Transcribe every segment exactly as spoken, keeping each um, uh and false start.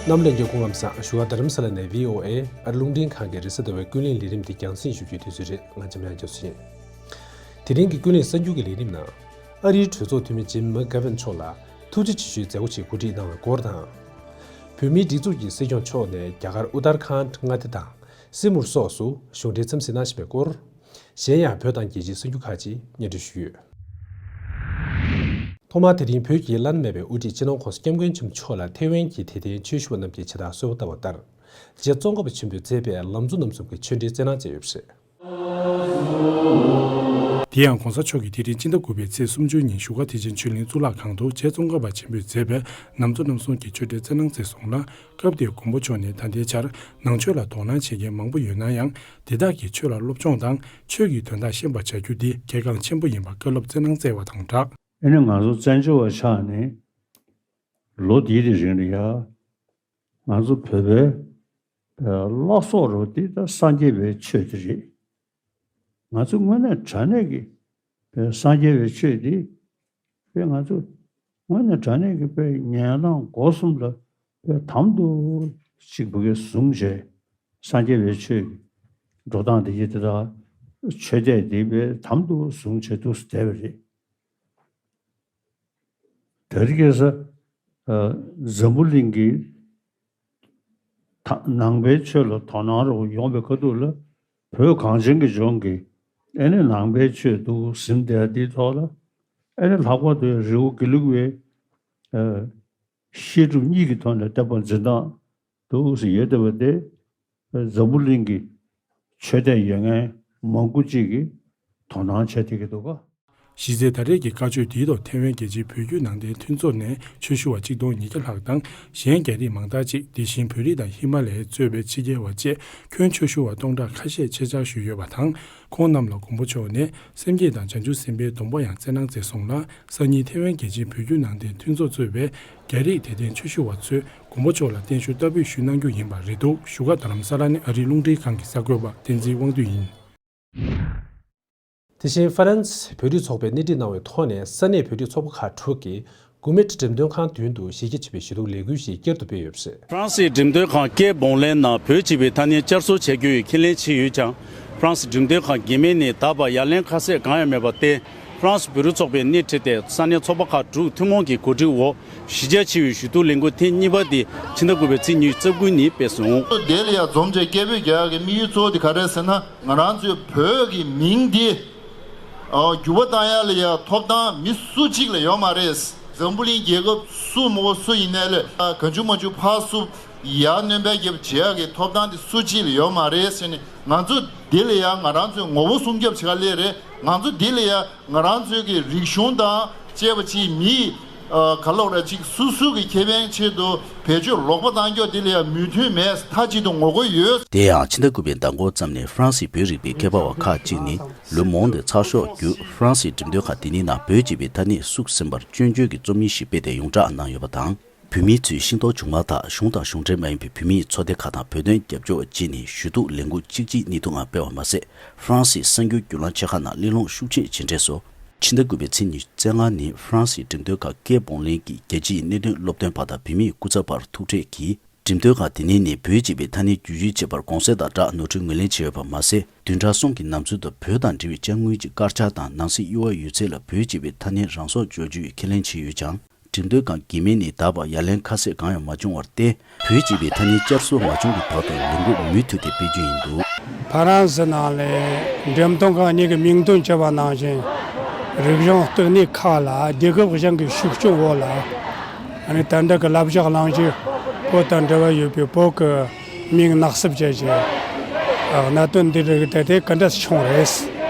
རྣམ་པ་ལྷན་རྒྱས་སྐུ་ཁམས་བཟང་། བཞུགས་སྒར་རྡ་རམ་ས་ལ་ནས་བྷི་ཨོ་ཨེ་ཨ་རི་རླུང་འཕྲིན་ཁང་གི་རེས་གཟའ་ཟླ་བའི་ཀུན་གླེང་ལས་རིམ་འདི་རྒྱང་སྲིང་ཞུ་རྒྱུའི་དུས་ཚོད་རེད། ང་འཇམ་དབྱངས་རྒྱ་མཚོ་ཡིན། དེ་རིང་གི་ཀུན་གླེང་གསར་འགྱུར་གྱི་ལས་རིམ་ནང་། ཨ་རིའི་གྲོས་ཚོགས་འཐུས་མི་ཇིམ་མེག་གྷེ་ཝན་མཆོག་ལ་ཐུགས་རྗེ་ཆེ་ཞུའི་མཛད་སྒོ་ཞིག་གོ་སྒྲིག་གནང་བའི་སྐོར་དང་། བོད་མིའི་སྒྲིག་འཛུགས་ཀྱི་སྲིད་སྐྱོང་མཆོག་ནས་རྒྱ་གར་ཨུ་ཏར་ཁཱན་མངའ་སྡེ་དང་སི་མུར་སོགས་སུ་གཞུང་འབྲེལ་འཚམས་གཟིགས་གནང་བཞིན་པའི་སྐོར། གཞན་ཡང་བོད་དང་རྒྱལ་སྤྱིའི་གསར་འགྱུར་ཁག་ཅིག་སྙན་སྒྲོན་ཞུས་ཡོད། ཐོག་མར་དེ་རིང་བོད་ཀྱི་བླ་ན་མེད་པའི་དབུ་ཁྲིད་སྤྱི་ནོར་༸གོང་ས་༸སྐྱབས་མགོན་ཆེན་པོ་མཆོག་ལ་ཐེ་ཝན་གྱི་དད་ལྡན་ཆོས་ཞུ་བ་རྣམས་ཀྱིས་ཕྱི་ཟླ་གསོལ་བ་བཏབ་པ་ལྟར། རྗེ་ཙོང་ཁ་པ་ཆེན་པོས་མཛད་པའི་ལམ་གཙོ་རྣམ་གསུམ་གྱི་ཆོས་འབྲེལ་སྩལ་གནང་མཛད་ཡོད་པ་རེད། དེ་ཡང་༸གོང་ས་མཆོག་གིས་དེ་རིང་སྤྱི་ཟླ་དགུ་པའི་ཚེས་སུམ་ཅུ་ཉིན་བཞུགས་སྒར་ཐེག་ཆེན་ཆོས་གླིང་གཙུག་ལག་ཁང་དུ་རྗེ་ཙོང་ཁ་པ་ཆེན་པོས་མཛད་པའི་ལམ་གཙོ་རྣམ་གསུམ་གྱི་ཆོས་འབྲེལ་སྩལ་གནང་མཛད་སོང་ལ། སྐབས་དེར་མགོན་པོ་མཆོག་ནས་ད་ལྟའི་ཆར་ནང་ཆོས་ལ་དོ་སྣང་བྱེད་མཁན་མང་པོ་ཡོད་ན་ཡང་། དེ་དག་གིས་ཆོས་ལ་སློབ་སྦྱོང་དང་ཆོས་ཀྱི་དོན་དག་ཤེས་པར་བྱ་རྒྱུ་འདི་གལ་འགངས་ཆེན་པོ་ཡིན་པར་བཀའ་སློབ་སྩལ་གནང་མཛད་པ་དང་སྦྲགས། ཨ་ནི་ང་ཚོ་བཙན་བྱོལ་བ་ཆགས་ནས་ལོ་འདིའི་རིང་ལ་ཡ། ང་ཚོ་བོད་པའི་ཨ་བླ་སྲོག་རུ་འདི་ད་སངས་རྒྱས་པའི་ཆོས་དེ་རེད། ང་ཚོ་དངོས་གནས་དྲང་གནས་ཀྱི་བོད་སངས་རྒྱས་པའི་ཆོས་འདི་བོད་ང་ཚོ་དངོས་གནས་དྲང་གནས་ཀྱི་བོད་ཉན་རང་སྒོ་གསུམ་ལ་བོད་དམ་དུ་གཅིག་བུ་གའི་བཟུང་བྱས། སངས་རྒྱས་པའི་ཆོས་ཀྱི་འགྲོ་སྟངས་འདི་ཡི་དེ་དག་ཆོས་དད་འདི་བོད་དམ་དུ་བཟུང་བྱས་འདུག་སེ་བསྡད་པ་རེད། དེ་རིང་ཁ་སང་ཨ་འཛམ་བུ་གླིང་གི་ད་ནང་པའི་ཆོས་ལ་དོ་སྣང་རོགས་ཡོང་བའི་ཁ་ཐུག་ལ། བོད་གངས་ཅན་གྱི་ལྗོངས་ཀྱི་ཨ་ནི་ནང་པའི་ཆོས་འདུག་ཟིན་བསྡད་འདིའི་ཐོག་ལ། ཨ་ནི་ལྷག་པར་དུ་རི་བོ་དགེ་ལུགས་པའི་ཨ་བཤད་སྒྲུབ་གཉིས་ཀྱི་ཐོག་ནས་བསྟན་པ་འཛིན་སྟངས་འདུག་ཟེར་ཡོད་བསྡད་པ་དེ། འཛམ་བུ་གླིང་གི་ཆོས་དད་ཡོད་མཁན་མང་པོ་ཅིག་གིས་དོ་སྣང་བྱེད་བསྡད་ཀྱི་འདུག་ག་གཞི་རྩའི་ད་རེས་ཀྱི་བཀའ་ཆོས་དེའི་ཐོག་ཐེ་ཝན་རྒྱལ་སྤྱིའི་བོད་བརྒྱུད་ནང་བསྟན་མཐུན་ཚོགས་ནས་ཆོས་ཞུ་བ་ཆིག་སྟོང་ཉིས་བརྒྱ་ལྷག་དང་། གཞན་རྒྱ་རིགས་མང་དག་ཅིག་དེ་བཞིན་བོད་རིགས་དང་ཧི་མ་ལ་ཡས་གཙོས་པའི་ཕྱི་རྒྱལ་བ་བཅས་ཁྱོན་ཆོས་ཞུ་བ་སྟོང་ཕྲག་ཁ་ཤས་ཆེད་བཅར་ཞུས་ཡོད་པ་དང་། ཁོང་རྣམས་ལ་མགོན་པོ་མཆོག་ནས་སེམས་བསྐྱེད་དང་བྱང་ཆུབ་སེམས་དཔའི་སྡོམ་པ་ཡང་སྩལ་གནང་མཛད་སོང་ལ། སང་ཉིན་ཐེ་ཝན་རྒྱལ་སྤྱིའི་བོད་བརྒྱུད་ནང་བསྟན་མཐུན་ཚོགས་གཙོས་པའི་རྒྱ་རིགས་དད་ལྡན་ཆོས་ཞུ་བ་ཚོས་མགོན་པོ་མཆོག་ལ་བརྟན་བཞུགས་བསྟར་འབུལ་ཞུས་གནང་རྒྱུ་ཡིན་པ་རེད་འདུག་བཞུགས་སྒར་རྡ་རམ་ས་ལ་ནས་ཨ་རིའི་རླུང་འཕྲིན་ཁང་གི་གསར་འགོད་པ་བསྟན་འཛིན་དབང་འདུས་ཡིན། དེ་བཞིན་ཧྥ་རན་སི་བོད་རིགས་ཚོགས་པས་སྣེ་ཁྲིད་གནང་བའི་ཐོག་ནས་ས་གནས་བོད་རིགས་ཚོགས་པ་ཁག་དྲུག་གིས་གུ་མེད་འགྲེམས་སྟོན་ཁང་མདུན་དུ་གཞི་རྒྱ་ཆེ་བའི་ཞུ་གཏུག་ལས་འགུལ་ཞིག་བསྐྱར་དུ་སྤེལ་ཡོད་པ་རེད། ཧྥ་རན་སིའི་འགྲེམས་སྟོན་ཁང་ཀེ་བོང་ལེན་ནང་བོད་ཅེས་པའི་ཐ་སྙད་བསྐྱར་གསོ་བྱ་རྒྱུ་ཡི་ཁས་ལེན་བྱས་ཡོད་ཀྱང་། ཧྥ་རན་སི་འགྲེམས་སྟོན་ཁང་གི་མིང་ནི་ད་བར་ཡ་ལན་ཁ་གསལ་གང་ཡང་མེད་པར་བརྟེན། ཧྥ་རན་སི་བོད་རིགས་ཚོགས་པས་སྣེ་ཁྲིད་དེ་ས་གནས་ཚོགས་པ་ཁག་དྲུག་ཐུན་མོང་གི་གོ་སྒྲིག་འོག་གཞི་རྒྱ་ཆེ་བའི་ཞུ་གཏུག་ལས་འགུལ་ཐེངས་གཉིས་པ་འདི་ཕྱི་ཟླ་དགུ་པའི་ཚེས་ཉི་ཤུ་རྩ་དགུ་ཉིན་སྤེལ་སོང་། དེ་ལ་ཡང་འཛོམས་བྱས་སྐད་འབོད་རྒྱག་ཡག་གི་དམིགས་ཡུལ་གཙོ་བོ་དེ་ག་རེ་རེད་ཟེར་ན། ང་རང་ཚོའི་བོད་ཀྱི་མིང་འདི་ཨ་འགྱུར་བ་བཏང་ཡག་ལ་ཡང་ཐོབ་ཐང་མི་སུ་གཅིག་ལ་ཡོད་མ་རེད། འཛམ་བུ་གླིང་རྒྱལ་ཁབ་སུ་མོ་སུ་ཡིན་ནའི་ལས་གང་བྱུང་མང་བྱུང་ཕར་སུ་ཡར་སྣོན་པ་རྒྱབ་བྱེད་ཡག་གི་ཐོབ་ཐང་དེ་སུ་གཅིག་ལ་ཡོད་མ་རེད་ཟེར་ནས། ང་ཚོ་འདི་ལ་ཡང་ང་རང་ཚོའི་ངོ་བོ་སྲུང་སྐྱོབ་བྱེད་ག་སླེབས་རེད། ང་ཚོ་འདི་ལ་ཡང་ང་རང་ཚོའི་གི་རིག་གཞུང་དང་བཅས་པ་ཅིག་མི་ཨ་ག་ལོག་ར་ཅིག་སུ་སུ་གི་ཁེ་ཕན་ཆེད་དུ་བེད་སྤྱོད་ལོག་པ་བཏང་རྒྱུ་འདི་ལ་ཡང་མོས་མཐུན་མེད། མཐའ་གཅིག་ཏུ་ངོ་རྒོལ་ཡོད། དེ་ཡང་ཕྱི་ཟླ་དགུ་པའི་ཟླ་འགོ་ཙམ་ནས་ཧྥ་རན་སིའི་བོད་རིག་པའི་མཁས་པ་བ་ཁག་ཅིག་ནི་ལུ་མོང་དེ་ཚགས་ཤོག་བརྒྱུད་ཧྥ་རན་སིའི་འགྲེམས་སྟོན་ཁང་དེ་ཉིད་ནང་བོད་ཅེས་པའི་ཐ་སྙད་བཙུགས་ཟིན་པར་སྐྱོན་བརྗོད་ཀྱི་རྩོམ་ཡིག་ཞིག་སྤེལ་ཏེ་ཡོངས་བསྒྲགས་གནང་ཡོད་པ་དང་། བོད་མིའི་ཚུལ་ཤིང་ཏོག་བྱུང་མ་ཐག་གཞུང་དང་གཞུང་འབྲེལ་མ་ཡིན་པའི་བོད་མིའི་ཚོགས་སྡེ་ཁག་དང་བོད་དོན་རྒྱབ་སྐྱོར་བ་བཅས་ནས་ཞུ་གཏུག་ལས་འགུལ་གཅིག་གཅིག་གཉིས་ཐུབ་ངང་སྤེལ་བ་མ་ཟད། ཧྥ་རན་སིའི་གསར་འགྱུར་བརྒྱུད་ལམ་ཆེ་ཁག་ནང་གླེང་སློང་ཤུགས་ཆེན་བྱས་འབྲས་སོ། ཕྱི་ཟླ་དགུ་པའི་ཚེས་ཉི་ཤུ་རྩ་ལྔ་ཉིན་ཧྥ་རན་སིའི་འགྲེམས་སྟོན་ཁང་ཀེ་བོང་ལེན་གྱི་རྒྱལ་སྤྱིའི་གནད་དོན་སློབ་སྟོན་པ་དང་བོད་མིའི་སྐུ་ཚབ་བར་ཐུག་འཕྲད་ཀྱིས། འགྲེམས་སྟོན་ཁང་དེ་ཉིད་ནས་བོད་ཅེས་པའི་ཐ་སྙད་བསྒྱུར་བཅོས་བྱེད་པར་དགོངས་སེལ་དང་སྦྲགས་ནོར་འཁྲུལ་ངོས་ལེན་བྱས་ཡོད་པ་མ་ཟད། བདུན་ཕྲག་གསུམ་གྱི་ནང་ཚུད་དུ་བོད་དང་འབྲེལ་བའི་དཔྱ་དངུལ་གྱི་དཀར་ཆག་དང་ནང་སྲིད་གཡོ་བ་ཡོད་ཚད་ལ་བོད་ཅེས་པའི་ཐ་སྙད་རང་སོར་འཇོག་རྒྱུའི་ཁས་ལེན་བྱས་ཡོད་ཀྱང་། འགྲེམས་སྟོན་ཁང་གི་མིང་ནས་ད་བར་ཡ་ལན་ཁ་གསལ་གང་ཡང་མ་བྱུང་བར་བརྟེན། བོད་ཅེས་པའི་ཐ་སྙད་བསྐྱར་གསོ་མ་བྱུང་གི་བར་དུ་ལས་འགུལ་མུ་མཐུད་དེ་སྤེལ་རྒྱུ་ཡིན་འདུག་ཧྥ་རན་སི་ནང་ལས་འགྲེམས་སྟོན་ཁང་གཉིས་ཀྱི་མིང་འདོན་བྱས་པ་ནང་བཞིན། རིག་གཞུང་བསྟི་གནས་ཁག་ལ་རྒྱལ་ཁབ་གཞན་གྱི་ཤུགས་སྐྱོན་འོག་ལ། ཨ་ནི་ད་ལྟ་གི་ལབ་ཕྱོགས་གླེང་གཞི་བོད་དང་འབྲེལ་བ་ཡོད་པའི་བོད་ཀྱི་མིང་ནག་སུབ་བྱས་ཤིང་། གནད་དོན་འདི་རིགས་དེ་དེ་ག་འདྲ་བྱུང་རེད།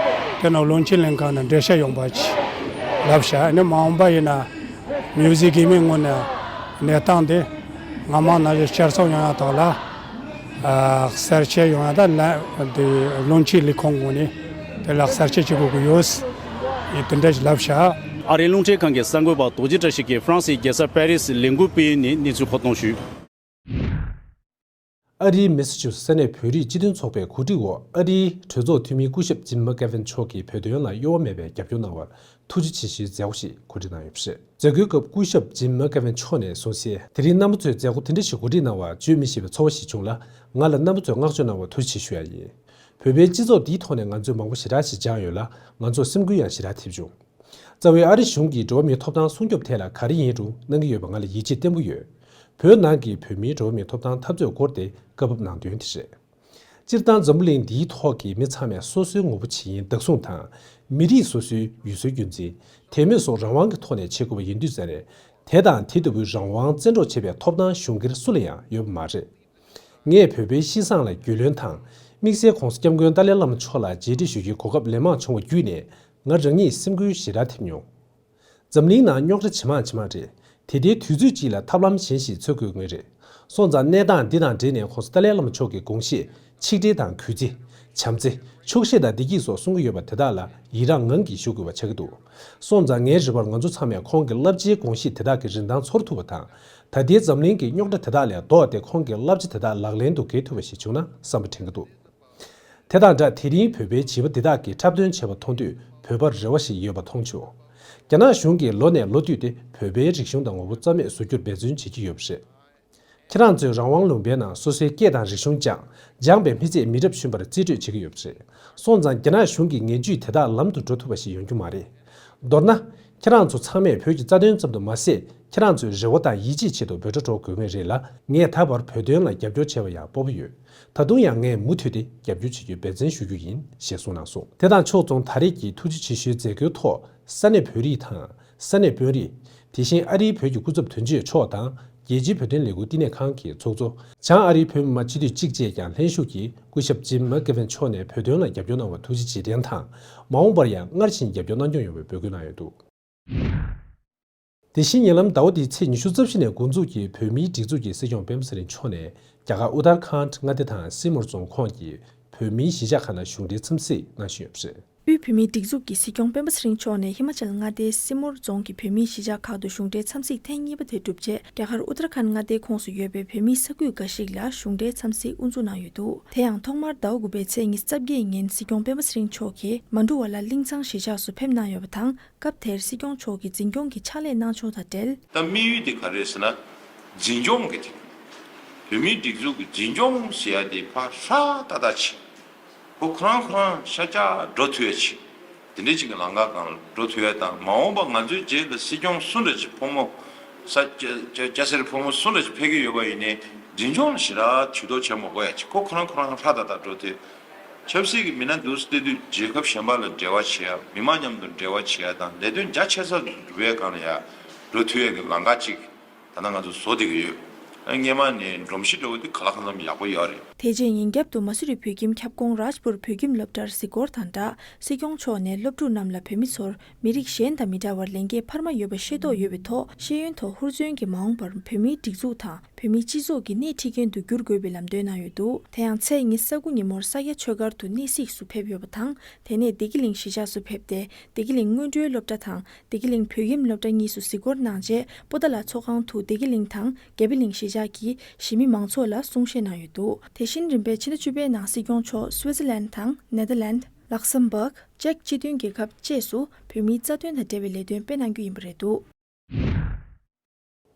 དེ་ནང་བློན་ཆེན་ལྷན་ཁང་ནས་འགྲེལ་བཤད་ཡོང་པ་ཅིག་ལབ་བྱ། ཨ་ནི་མ་འོངས་པ་ཡིན་ན་མིའུ་ཟི་གི་མི་ངོ་ནས་གནས་སྟངས་དེ་སྔ་མ་ནང་བཞིན་བསྐྱར་གསོ་ཡོང་ཡ་དག་ལ། ཨ་གསར་བརྗེ་ཡོང་ཡ་ད་ལ་དེ་བློན་ཆེན་ལས་ཁུངས་ངོ་ནས་དེ་ལ་གསར་བརྗེ་བྱེད་དགོས་ཀྱི་ཡོད། ཡིན་དེ་འདྲ་ཞིག་ལབ་བྱ། ཨ་རིའི་རླུང་འཕྲིན་ཁང་གི་གསར་འགོད་པ་རྡོ་རྗེ་བཀྲ་ཤིས་ཀྱིས་ཧྥ་རན་སིའི་རྒྱལ་ས་པེ་རི་སི་ལས་འགུལ་སྤེལ་ཡུལ་ནས་གནས་ཚུལ་མཁོ་གཏོང་ཞུས། ཨ་རིའི་མེ་སི་ཆུ་ས་གནས་བོད་རིགས་སྤྱི་མཐུན་ཚོགས་པའི་གོ་སྒྲིག་འོག་ཨ་རིའི་གྲོས་ཚོགས་འཐུས་མི་སྐུ་ཞབས་ཇིམ་མ་ཀེ་ཝིན་མཆོག་གིས་བོད་དོན་ལ་གཡོ་བ་མེད་པའི་རྒྱབ་སྐྱོར་གནང་བར་ཐུགས་རྗེ་ཆེ་ཞུའི་མཛད་སྒོ་ཞིག་གོ་སྒྲིག་གནང་ཡོད་པ་རེད། མཛད་སྒོའི་སྐབས་སྐུ་ཞབས་ཇིམ་མ་ཀེ་ཝིན་མཆོག་ནས་གསུངས་གསལ། དེ་རིང་རྣམ་པ་ཚོས་མཛད་སྒོ་དེ་འདྲ་ཞིག་གོ་སྒྲིག་གནང་བར་བརྗོད་མི་ཤེས་པའི་ཚོར་བ་ཞིག་བྱུང་ལ། ང་ལ་རྣམ་པ་ཚོས་བསྔགས་བརྗོད་གནང་བར་ཐུགས་རྗེ་ཆེ་ཞུ་ཡ་ཡིན། བོད་པའི་སྤྱི་ཚོགས་འདིའི་ཐོག་ནས་ང་ཚོས་མང་པོ་ཞེ་དྲག་ཞིག་སྦྱངས་ཡོད་ལ། ང་ཚོར་སེམས་འགུལ་ཡང་ཞེ་དྲག་ཐེབས་བྱུང་། རྩ་བའི་ཨ་རི་གཞུང་གིས་འགྲོ་བ་མིའི་ཐོབ་ཐང་སྲུང་སྐྱོབ་ཐད་ལ་ག་རེ་ཡིན་རུང་གནང་གི་ཡོད་པ་ང་ལ་ཡིད་ཆེས་བརྟན་པོ་ཡོད། བོད་ནང་གི་བོད་མིའི་འགྲོ་བ་མིའི་ཐོབ་ཐང་འཐབ་རྩོད་སྐོར་དེ་བཀའ་ཕབ་གནང་དོན་དེ་རེད། སྤྱིར་བཏང་འཛམ་བུ་གླིང་འདིའི་ཐོག་གི་མི་ཚང་མས་སོ་སོའི་ངོ་བོ་ཇི་ཡིན་བདག་བཟུང་དང་། མི་རིགས་སོ་སོའི་ཡུལ་སྲོལ་རྒྱུན་འཛིན། དད་མོས་སོགས་རང་དབང་གི་ཐོག་ནས་བྱེད་དགོས་པ་ཡིན་དུས་ཙམ་ནས། དེ་དང་དེ་ལྟ་བུའི་རང་དབང་བཙན་འཕྲོག་བྱེད་པའི་ཐོབ་ཐང་གཞུང་སྒེར་སུ་ལ་ཡང་ཡོད་པ་མ་རེད། ངས་བོད་པའི་སྤྱི་བསང་ལ་རྒྱུས་ལོན་དང་། དམིགས་བསལ་༧གོང་ས་༧སྐྱབས་མགོན་ཏཱ་ལའི་བླ་མ་མཆོག་ལ་རྗེས་དྲན་ཞུ་རྒྱུའི་གོ་སྐབས་ལན་མང་བྱུང་བ་བརྒྱུད་ནས། ང་རང་ཉིད་སེམས་འགུལ་ཞེ་དྲག་ཐེབས་མྱོང་། འཛམ་གླིང་ནང་རྙོག་དྲ་ཇེ་མང་ཇེ་མང་རེད། དེ་ལྟའི་དུས་ཚོད་ཅིག་ལ་ཐབས་ལམ་གཞན་ཞིག་འཚོལ་དགོས་ངེས་རེད། སོང་ཙང་གནས་སྟངས་འདི་དང་འབྲེལ་ནས་༧གོང་ས་ཏཱ་ལའི་བླ་མ་མཆོག་གི་དགོངས་བཞེད། ཆིག་སྒྲིལ་དང་གུས་བརྩི། བྱམས་བརྩེ། ཆོག་ཤེས་དང་བདེ་སྐྱིད་སོགས་གསུང་གི་ཡོད་པ་དེ་དག་ལ་ཡི་རངས་ངང་གིས་ཞུ་དགོས་པ་ཆགས་ཀྱི་འདུག། སོང་ཙང་ངའི་རེ་བར་ང་ཚོ་ཚང་མས་ཁོང་གི་བསླབ་བྱའི་དགོངས་གཞི་དེ་དག་གི་རིན་ཐང་ཚོར་ཐུབ་པ་དང་། ད་ལྟའི་འཛམ་གླིང་གི་རྙོག་དྲ་དེ་དག་ལས་ལྡོག་སྟེ་ཁོང་གི་བསླབ་བྱ་དེ་དག་ལག་ལེན་དུ་འགེལ་ཐུབ་པ་ཞིག་བྱུང་ན་བསམ་པ་དྲན་གྱི་འདུག། དེ་དང་སྦྲགས་དེ་རིང་བོད་པའི་བྱིས་པ་འདི་དག་གིས་འཁྲབ་སྟོན་བྱས་པ་མཐོང་དུས་བོད་པར་རེ་བ་ཞིག་ཡོད་པ་མཐོང་བྱུང་། རྒྱ་ནག་གཞུང་གིས་ལོ་ནས་ལོ་བསྟུད་དེ་བོད་པའི་རིག་གཞུང་དང་ངོ་བོ་རྩ་མེད་བཟོ་རྒྱུར་འབད་བརྩོན་བྱེད་ཀྱི་ཡོད་པ་རེད། ཁྱེད་རང་ཚོས་རང་དབང་ལུང་པའི་ནང་སོ་སོའི་སྐད་དང་རིག་གཞུང་སྦྱངས། སྦྱངས་པའི་མི་ཚད་མི་རབས་གཞོན་པར་རྩིས་སྤྲོད་བྱེད་ཀྱི་ཡོད་པ་རེད། སོང་ཙང་རྒྱ་ནག་གཞུང་གི་ངན་ཇུས་དེ་དག་ལམ་དུ་འགྲོ་ཐུབ་པ་ཞིག་ཡོང་རྒྱུ་མ་རེད། མདོར་ན། ཁྱེད་རང་ཚོ་ཚང་མས་བོད་ཀྱི་རྩ་དོན་ཙམ་དུ་མ་ཟད། ཁྱེད་རང་ཚོའི་རེ་བ་དང་ཡིད་ཆེས་ཆེད་དུ་འབོད་སྒྲ་སྒྲོག་དགོས་ངེས་རེད་ལ། ངས་ད་བར་བོད་དོན་ལ་རྒྱབ་སྐྱོར་བྱས་པ་ཡང་སྤོབས་པ་ཡོད། ད་དུང་ཡང་ངས་མུ་མཐུད་དེ་རྒྱབ་སྐྱོར་བྱེད་རྒྱུའི་འབད་བརྩོན་ཞུ་རྒྱུ་ཡིན་ཞེས་གསུངས་གནང་སོང་། དེ་དང་ཕྱོགས་མཚུངས་ད་རེས་ཀྱི་ཐུགས་རྗེ་ཆེ་ཞུའི་མཛད་སྒོའི་ཐོག་ས་གནས་བོད་རིགས་དང་། ས་གནས་དཔོན་རིགས། དེ་བཞིན་ཨ་རིའི་བོད་ཀྱི་སྐུ་ཚབ་དོན་གཅོད་མཆོག་དང་། རྒྱལ་སྤྱིའི་བོད་དོན་ལས་འགུལ་བསྟི་གནས་ཁང་གི་ཚོགས་གཙོ། བྱང་ཨ་རིའི་བོད་མི་མང་སྤྱི་འཐུས་གཅིག་བཅས་ཀྱང་ལྷན་ཞུགས་ཀྱིས་སྐུ་ཞབས་ཇིམ་མ་ཀེ་ཝིན་མཆོག་ནས་བོད་དོན་ལ་རྒྱབ་སྐྱོར་གནང་བར་ཐུགས་རྗེ་ཆེ་དྲན་དང་། མ་འོངས་པར་ཡང་སྔར་བཞིན་རྒྱབ་སྐྱོར་གནང་སྐྱོང་ཡོང་བའི་འབོད་སྐུལ་གནང་ཡོད་འདུག། དེ་བཞིན་ཉེ་ལམ་ཟླ་བ་འདིའི་ཚེས་ཉི་ཤུ་རྩ་བཞི་ནས་འགོ་འཛུགས་ཀྱིས་བོད་མིའི་སྒྲིག་འཛུགས་ཀྱི་སྲིད་སྐྱོང་སྤེན་པ་ཚེ་རིང་མཆོག་ནས་རྒྱ་གར་ཨུ་ཏར་ཁཱན་མངའ་སྡེ་དང་སི་མོར་རྫོང་ཁོངས་ཀྱི་བོད་མིའི་གཞིས་ཆགས་ཁག་ནང་གཞུང་འབྲེལ་འཚམས་གཟིགས་གནང་བཞིན་ཡོད་པ་རེད། དབུས་བོད་མིའི་སྒྲིག་འཛུགས་ཀྱི་སྲིད་སྐྱོང་སྤེན་པ་ཚེ་རིང་མཆོག་ནས་ཧི་མ་ཅལ་མངའ་སྡེའི་སི་མོར་རྫོང་གི་བོད་མིའི་གཞིས་ཆགས་ཁག་ཏུ་གཞུང་འབྲེལ་འཚམས་གཟིགས་ཐེངས་གཉིས་པ་དེ་གྲུབ་རྗེས། རྒྱ་གར་ཨུ་ཏར་ཁཱན་མངའ་སྡེའི་ཁོངས་སུ་ཡོད་པའི་བོད་མིའི་ས་ཁུལ་འགའ་ཞིག་ལ་གཞུང་འབྲེལ་འཚམས་གཟིགས་དབུ་འཛུགས་གནང་ཡོད་འདུག། དེ་ཡང་ཐོག་མར་ཟླ་བ་དགུ་པའི་ཚེས་ཉི་ཤུ་རྩ་བརྒྱད་ཉིན་སྲིད་སྐྱོང་སྤེན་པ་ཚེ་རིང་མཆོག་གིས་མ་འབྲུ་བ་ལ་གླིང་ཚང་གཞིས་ཆགས་སུ་ཕེབས་གནང་ཡོད་པ་དང་། སྐབས་དེར་སྲིད་སྐྱོང་མཆོག་གིས་འཛིན་སྐྱོང་གི་ཕྱག་ལས་གནང་ཕྱོགས་དང་འབྲེལ། ད་དམིགས་ཡུལ་དེ་ག་རེ་རེད་ཟེར་ན། འཛིན་སྐྱོང་གི་དེ། བོད་མིའི་སྒྲིག་འཛུགས་ཀྱི་འཛིན་སྐྱོང་ཟེར་ཡ་དེ་ཕར་ཧྲ་ཏག་ཏག་བྱེད། ཁོ་ཁོ་རང་ཁོ་རང་ཤ་སྟག་འགྲོ་ཐུབ་ཡ་བྱེད། དེ་འདྲའི་ཅིག་གི་ལམ་ཁ་སྒང་ལ་འགྲོ་ཐུབ་ཡ་དང་། མ་འོངས་པ་ང་ཚོའི་རྗེས་ལ་སྲིད་སྐྱོང་སུ་འདྲ་ཅིག་ཕོ་མོ། ས་སྐྱ་སྐྱ་སྐྱ་སེར་ཕོ་མོ་སུ་འདྲ་ཅིག་ཕེབས་ཀྱི་ཡོད་པ་ཡིན་ནའི། འཛིན་སྐྱོང་ལ་ཞེ་དྲག་ཇུས་གཏོགས་བྱེད་མ་དགོས་ཡ་ཅིག། ཁོ་ཁོ་རང་ཁོ་རང་ཧྲ་ཏག་ཏག་འགྲོ་ཐུབ། ཆབ་སྲིད་ཀྱི་མི་སྣ་འདུག་སེ་བལྟས་དུས་རྒྱལ་ཁབ་གཞན་པ་ལ་འབྲེལ་བ་བྱེད་ཡ། མི་མང་མཉམ་དུ་འབྲེལ་བ་བྱེད་ཡ་དང་ལས་དོན་རྒྱ་ཆེ་ས་སྒྲུབ་ཡ་སྒང་ལ་ཡ་འགྲོ་ཐུབ་ཡ་གི་ལམ་ཁ་ཅིག་ད་ལྟ་ང་ཚོ་བཟོ་བསྡད་ཀྱི་ཡོད། ཨ། སྔས་མ་ནས་སྒྲོམ་གཞི་འདྲ་བོ་དེ་ག་ལ་གང་འཚམ་ཡག་པོ་ཡོད་རེད། དེ་རྗེས་ཉིན་རྒྱབ་ཏུ་མ་སུ་རི་བོད་ཁྱིམ་ཁྱབ་ཁོངས་རཱཇ་པུར་བོད་ཁྱིམ་སློབ་གྲྭར་གཟིགས་སྐོར་དང་སྦྲགས། སྲིད་སྐྱོང་མཆོག་ནས་སློབ་ཕྲུག་རྣམས་ལ་བོད་མི་ཚོར་མི་རིགས་གཞན་དང་མི་འདྲ་བར་ལས་འགན་འཕར་མ་ཡོད་པ་ཤེས་རྟོགས་ཡོད་པའི་ཐོག་ཤེས་ཡོན་ཐོག་ཧུར་བརྩོན་གྱིས་མ་འོངས་པར་བོད་མིའི་སྒྲིག་འཛུགས་དང་བོད་མིའི་སྤྱི་ཚོགས་ཀྱི་སྣེ་ཁྲིད་མཁན་དུ་འགྱུར་དགོས་པའི་ལམ་སྟོན་གནང་ཡོད་འདུག། དེ་ཡང་ཚེས་ཉི་ཤུ་རྩ་དགུ་ཉིན་མོར་ས་སྐྱ་ཆོས་སྒར་དུ་གནས་གཟིགས་སུ་ཕེབས་ཡོད་པ་དང་། དེ་ནས་བདེ་སྐྱིད་གླིང་གཞིས་ཆགས་སུ་ཕེབས་ཏེ། བདེ་སྐྱིད་གླིང་སྔོན་འགྲོའི་སློབ་གྲྭ་དང་། བདེ་སྐྱིད་གླིང་བོད་ཁྱིམ་སློབ་གྲྭ་གཉིས་སུ་གཟིགས་སྐོར་གནང་རྗེས། པོ་ཏཱ་ལ་ཚོགས་ཁང་དུ་བདེ་སྐྱིད་གླིང་དང་། རྒྱ་བི་གླིང་གཞིས་ཆགས་ཀྱི་གཞིས་མི་མང་ཚོགས་ལ་གསུང་བཤད་གནང་ཡོད་འདུག། དེ་བཞིན་རིམ་པས་ཕྱི་ཟླ་བཅུ་པའི་ནང་སྲིད་སྐྱོང་མཆོག་སུའེ་ཙེར་ལན་དང་། ནེ་དར་ལན། ལག་སམ་བྷག་ཅེཀ་སྤྱི་མཐུན་རྒྱལ་ཁབ་བཅས་སུ་བོད་མིའི་རྩ་དོན་དང་འབྲེལ་བའི་ལས་དོན་སྤེལ་གནང་རྒྱུ་ཡིན་པ་རེད་འདུག།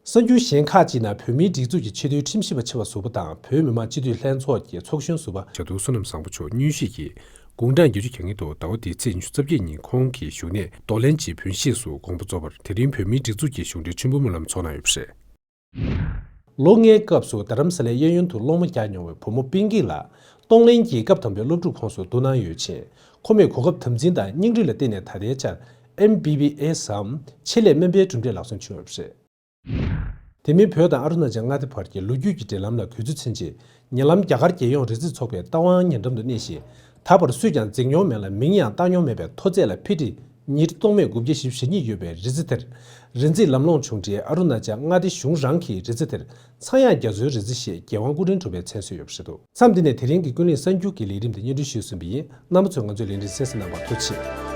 གསར་འགྱུར་གཞན་ཁག་ཅིག་ནང་བོད་མིའི་སྒྲིག་འཛུགས་ཀྱི་ཆེས་མཐོའི་ཁྲིམས་ཞིབ་པ་ཆེ་བ་ཟུར་པ་དང་བོད་མི་མང་སྤྱི་འཐུས་ལྷན་ཚོགས་ཀྱི་ཚོགས་གཞོན་ཟུར་པ་བྱ་དུར་བསོད་ནམས་བཟང་པོ་མཆོག་དངོས་གཞིས་ཀྱིས་དགུང་གྲངས་བརྒྱད་ཅུ་གྱ་གཉིས་ཐོག་ཟླ་བ་འདིའི་ཚེས་ཉི་ཤུ་རྩ་བརྒྱད་ཉིན་ཁོང་གི་བཞུགས་གནས་རྡོར་གླིང་སྤྱི་དཔོན་གཞིས་སུ་དགོངས་པ་རྫོགས་པར། དེ་རིང་བོད་མིའི་སྒྲིག་འཛུགས་ཀྱི་གཞུང་འབྲེལ་མཆོད་འབུལ་སྨོན་ལམ་ཚོགས་གནང་ཡོད་པ་རེད། ལོ་ལྔའི་སྐབས་སུ་རྡ་རམ་ས་ལའི་གཡས་གཡོན་དུ་སློང་མོ་རྒྱག་མྱོང་བའི་བུ་མོ་པིང་ཀི་ལགས་གཏོང་ལེན་གྱིས་སྐབས་དང་པོའི་སློབ་ཕྲུག་ཁོངས་སུ་བསྡུ་གནང་ཡོད་ཅིང་། ཁོ་མོས་གོ་སྐབས་དམ་འཛིན་དང་སྙིང་རུས་ལ་བརྟེན་ནས་ད་ལྟའི་ཆར་ཨེམ་བི་བི་ཨེས་སམ་ཆེད་ལས་སྨན་པའི་གྲུབ་འབྲས་ལག་སོན་བྱུང་ཡོད་པ་རེད། དེ་མིན་བོད་དང་ཨ་རུ་ན་ཅལ་མངའ་སྡེ་བར་གྱི་ལོ་རྒྱུས་ཀྱི་འབྲེལ་ལམ་ལ་གུས་བརྩི་མཚོན་ཆེད། ཉེ་ལམ་རྒྱ་གར་རྒྱལ་ཡོངས་རི་རྩེ་ཚོགས་པའི་རྟ་དབང་ཉེ་འགྲམ་དུ་གནས་ཤིང་། ད་བར་སུས་ཀྱང་འཛེགས་མྱོང་མེད་ལ་མིང་ཡང་བཏགས་མྱོང་མེད་པའི་མཐོ་ཚད་ལ་ཕི་ཊི་ཉིས་ཁྲི་སྟོང་མེད་དགུ་བརྒྱ་བཞི་བཅུ་ཞེ་གཉིས་ཡོད་པའི་རི་རྩེ་དེར། རི་འཛེག་ལམ་ལྷོངས་བྱུང་རྗེས་ཨ་རུ་ན་ཅལ་མངའ་སྡེ་གཞུང་རང་གིས་རི་རྩེ་དེར་ཚངས་དབྱངས་རྒྱ་མཚོའི་རི་རྩེ་ཞེས་རྒྱལ་དབང་སྐུ་ཕྲེང་དྲུག་པའི་མཚན་གསོལ་ཡོད་པ་རེད་འདུག། མཚམས་འདི་ནས་དེ་རིང་གི་ཀུན་གླེང་གསར་འགྱུར་གྱི་ལས་རིམ་དེ་སྙན་སྒྲོན་ཞུས་ཟིན་པ་ཡིན། རྣམ་པ་ཚོས་ང་ཚོའི་ལས་རིམ་གསན་གཟིགས་གནང་བར་ཐུགས་རྗེ་ཆེ།